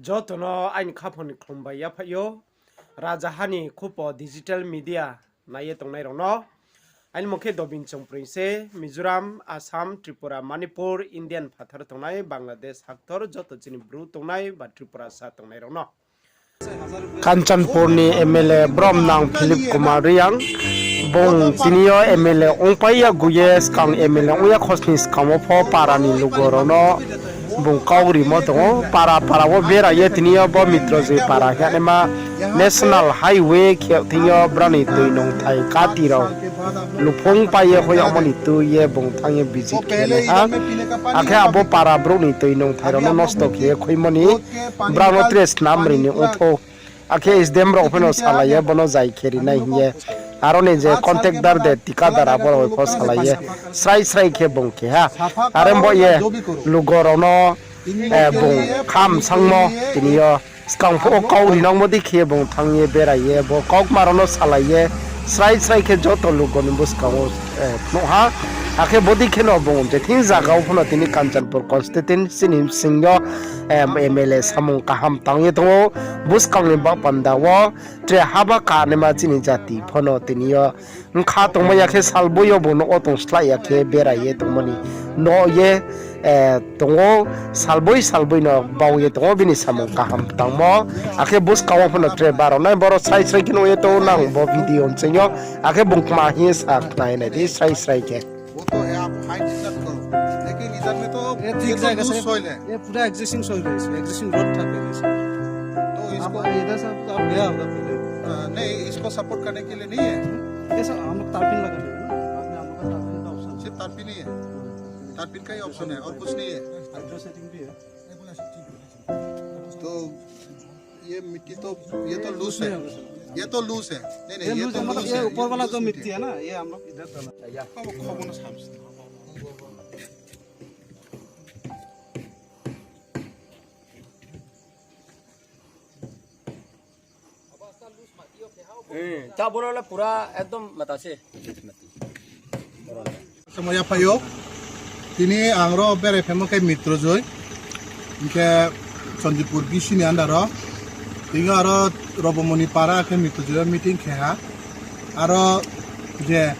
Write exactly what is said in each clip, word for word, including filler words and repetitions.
Joto no aini khaphang ni khlum bai yaphaih ou. Rajaha ni khupo digital media nai ye tongnai rao no. Aini mung khe Dobin Chongproi se, Mizoram, Assam, Tripura, Manipur, Indian phathar tongnai, Bangladesh haktor joto chini Bru tongnai ba Tripurasa tongnai rao no. Kanchanpur ni M L A Bromnang Philip Kumar Reang, bung tini yo M L A ongpai ya gu ye skang M L A ong ya khosni skang wo pho para ni lugo rao no bung kau rimo tong ou. Para para wo bera ye tini yo bo Mitrojoi para hingnaima National Highway khe thing yo brao ni toi nungthai kati rao luphung pai ye hoih yagmo ni tui ye bung thanng ye visit khe nai ha. Akhe abo para brouh ni toi nungthai rao no nosto khe ye khuimo ni brao no tre snam ri ni ongthou. Akhe S D M rao phaino salai ye bono zai khe ri nai hing ye. Aro ni je contractor de, tikadar abo rao pho salai ye srai srai khe bung khe ha. Are bo ye lugo rao no bung kham sangmo tini yo skang phuh wo kau rinangmo dei khe bung thanng ye berai ye bo kaukma rao no salai ye srai srai khe joto lugo ni buskang wo phnuh ha. Akhe bodei khe no bung je thing zaga wo pho no tini Kanchanpur constituency ni bsing yo M L A samung kaham tang ye tong ou. Buskang ni baoh panda wo tre haba kanaima chini jati pho no tini yo bkha tongmai ya khe salboi yo bung nouh wo tong slái ya khe berai ye tongmo ni no ye tong ou, salboi salboi no bau ye tong ou bini samung kaham tangmo. Akhe buskang wo pho no tre baro nai boro srai srai khe nuh ye tong ou nang bo video nching yo. Akhe bung kma hing ye sa khnai nai di srai srai khe. वो तो है, आप हाइट जितना भी करो, लेकिन इधर में तो ये ये तो दिख जाएगा लूज सर, सॉइल है। ये पूरा एग्जिस्टिंग सॉइल है, इसमें एग्जिस्टिंग रोड था पहले से। तो इसको आप इधर से आप गया होगा पहले। नहीं, इसको सपोर्ट करने के लिए नहीं है। ये सर हम लोग तारपिन लगा देंगे ना, बाद में हम लोग का तारपिन का ऑप्शन है। सिर्फ तारपिन ही है, तारपिन का ही ऑप्शन है और कुछ नहीं है। हाइड्रो सेटिंग भी है। तो ये मिट्टी तो, ये तो लूज है, ये तो लूज है। नहीं नहीं, ये तो लूज है, मतलब ये ऊपर वाला जो मिट्टी है ना, ये हम लोग इधर डाला। Tabo le pura ekdom mata se. Samaya phaio, tini ang ro berai phaimo khe Mitrojoi, hingkhe Chandipur B C ni under o, tini aro Robomoni para khe Mitrojoi o meeting khe ha, aro je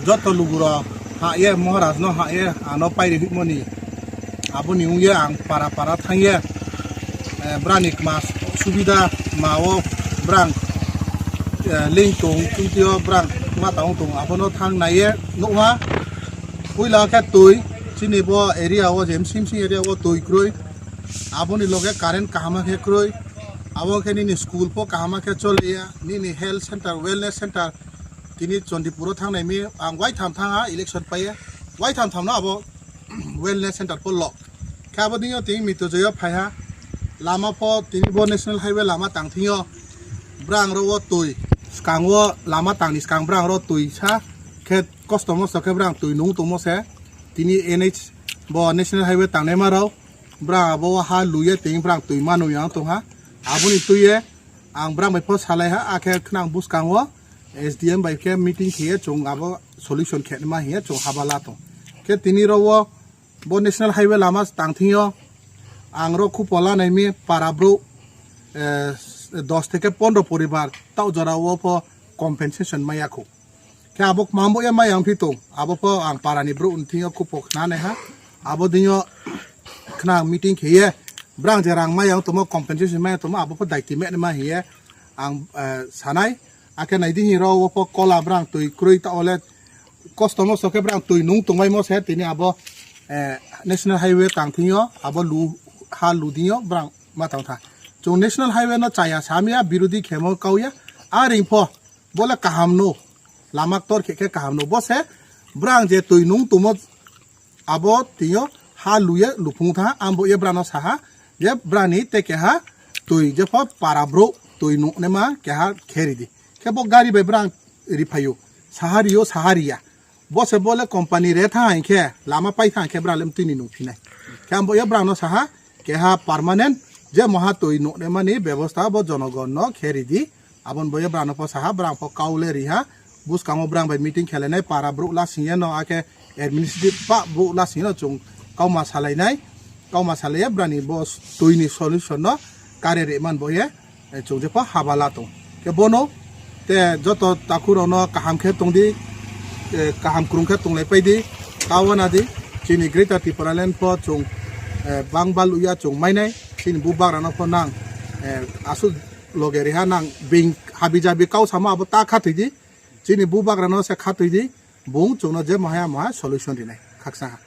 joto lugu rao hah ye, Maharaj no hah ye, ano pairi hoihmo ni, abo ni ong ye ang para para thanng ye, brang ni kma subida ma wo brang leing tong, tungti yo brang ma tang tong, abo no thanng nai ye nuh ha. Poila khe toi, chini bo area wo je msing msing area wo toi kroi, abo ni loge current kaham khe kroi, abo khe nini school pho kaham khe chole ya, nini health center, wellness center, tini Chandipur o thanng nai mi, ang waitham thanng ha election pai ye, waitham tham no abo wellness center pho lock. Khe abo dei yo tini Mitrojoi o phai ha, lama pho tini bo national highway lama tang thing yo, brang ro wo toi, skang wo lama tang ni skang brang ro toi sa, khe kosto mosto khe brang toi nung tongmo se, tini N H bo national highway tangnaima rao, brang abo ha lu ye tini brang toi ma nung ya tong ha, abo ni tui ye ang brang bai pho salai ha, akhe khnang buskang wo S D M bai khe meeting khe ye chung abo solution khe naima hing ye chung haba la tong. Khe tini ro wo bo national highway lama tang thing yo, ang ro khupo la nai mi para brouh dos theke pondro poribar taoh jora wo pho compensation mai ya khou. Khe abo kma bo ye mai ya ongphi tong, abo pho ang para ni brouh ni thing yo khupo khna nai ha. Abo dei yo khnang meeting khe ye, brang je rang mai ya tongmo, compensation mai ya tongmo, abo pho daiti me naima hing ye ang sa nai. Akhe nai di hing ro wo pho kola brang toi kroi taoh wo le kosto mosto khe brang toi nung tongmaimo se tini abo national highway tang thing yo, abo ha lu dei yo brang ma tang tha. Chung national highway no chaya sa mi ya, birodhi khemo kau ya, a reing pho bo le kaham no, lama ktor khe khe kaham no, bo se brang je toi nung tongmo abo tini yo ha lu ye luphung tha, ang bo ye brang no sa ha, je brang ni te keha toi jepho para brouh toi nung naima keha khe ri di. Khe bo gari bai brang ri phai ou, saha ri ou, saha ri ya. Bo se bo le company re thanng hing khe, lama pai thanng khe brang le mtui ni nung phi nai. Khe ang bo ye brang no sa ha, keha permanent je moha toi nung naima ni bebosta bo jonogon no khe ri di. Abo ni bo ye brang no pho sa ha, brang pho kau le ri ha. Buskang wo brang bai meeting khe lai nai, para brouh lasing ye no, akhe administrative pah brouh lasing ye no chung kauma salai nai. Kauma salai ye brang ni bo toi ni solution no kare ri man bo ye, chung jepho haba la tong. Khe bono, te joto takhu rao no kaham khe tong di, kaham krung khe tonglaipai di, ta wana di, chini Greater Tipraland pho chung bang baluh ya chung mai nai, chini bubagra no pho nang asuh loge ri ha nang, being habi jabi kau samo abo ta khathoi di, chini bubagra no se khathoi di, bung chung no je maha maha solution ri nai khakchang ha.